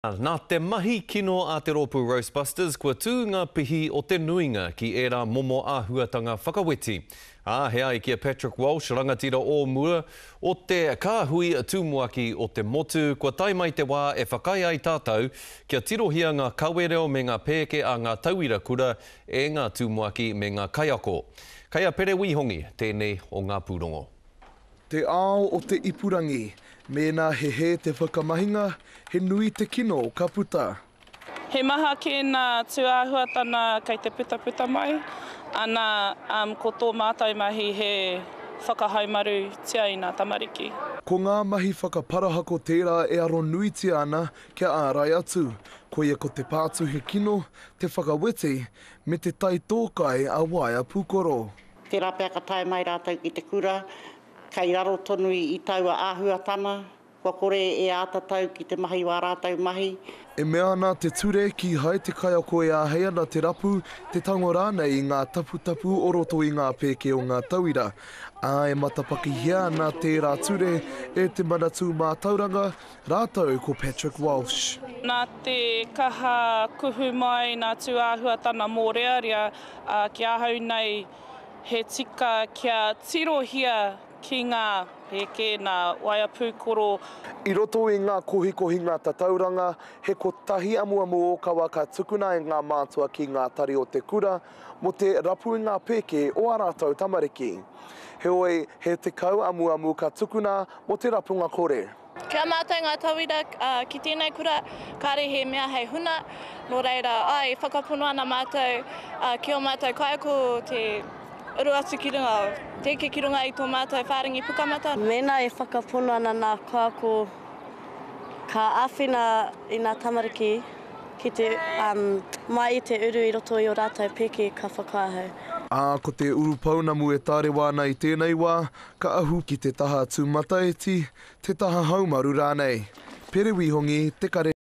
Nā te mahi kino a te rōpū Roastbusters kua tū ngā pihi o te nuinga ki ērā momo āhuatanga whakaweti. Ā, he ai ki a Patrick Walsh, rangatira o mua o te kāhui tumuaki o te motu, kua tae mai te wā e whakaae ai tātou kia tirohia ngā kawereo me ngā pēke a ngā tauira kura e ngā tumuaki me ngā kaiako. Kei a Pere Wīhongi tēnei o ngā pūrongo. Te ao o te ipurangi, mēnā he hē te whakamahinga, he nui te kino ka puta. He maha kē nā tūāhuatana kei te putaputa mai, ana, ko tō mātou mahi he whakahaumarutia i nā tamariki. Ko ngā mahi whakaparahako tērā e aro nuitia ana kia ārai atu, koia ko te pātuhi kino, te whakaweti, me te taitōkai ā-waea pūkoro. Tērā pea ka tae mai rātou ki te kura, kei raro tonu i taua āhuatana, kua kore e āta tau ki te mahi wā rātou mahi. E mea ana te ture, kīhai te kaiako e āhei ana te rapu, te tango rānei i ngā taputapu o roto i ngā pēke o ngā tauira, ā, e matapakihia ana tērā ture e Te Manatū Mātauranga rātou ko Patrick Walsh. Nā te kaha kuhu mai nā tūāhuatana mōrearea, Ā, ki ahau nei, he tika kia tirohia ki ngā pēke, nā waea pūkoro. I roto i ngā kohikohinga tatauranga, he kotahi amuamu ōkawa ka tukuna e ngā mātua ki ngā tari o te kura mō te rapu i ngā pēke o ā rātou tamariki. Heoi, he 10 amuamu ka tukuna mō te rapunga kore. Ki a mātou ngā tauira ki tēnei kura, kāre he mea hei huna, nō reira, āe, e whakapono ana mātou ki ō mātou kaiako te uru atu ki runga, te eke ki runga i tō mātou whārangi pukamata. Mēnā e whakapono ana nā kaiako ka āwhina i ngā tamariki ki te, mai i te uru i roto i ō rātou pēke ka whakaae ahau. Ā, ko te urupounamu e tārewa ana i tēnei wā, ka ahu ki te taha tūmataiti, te taha haumaru rānei. Pere Wihongi, Te Kare.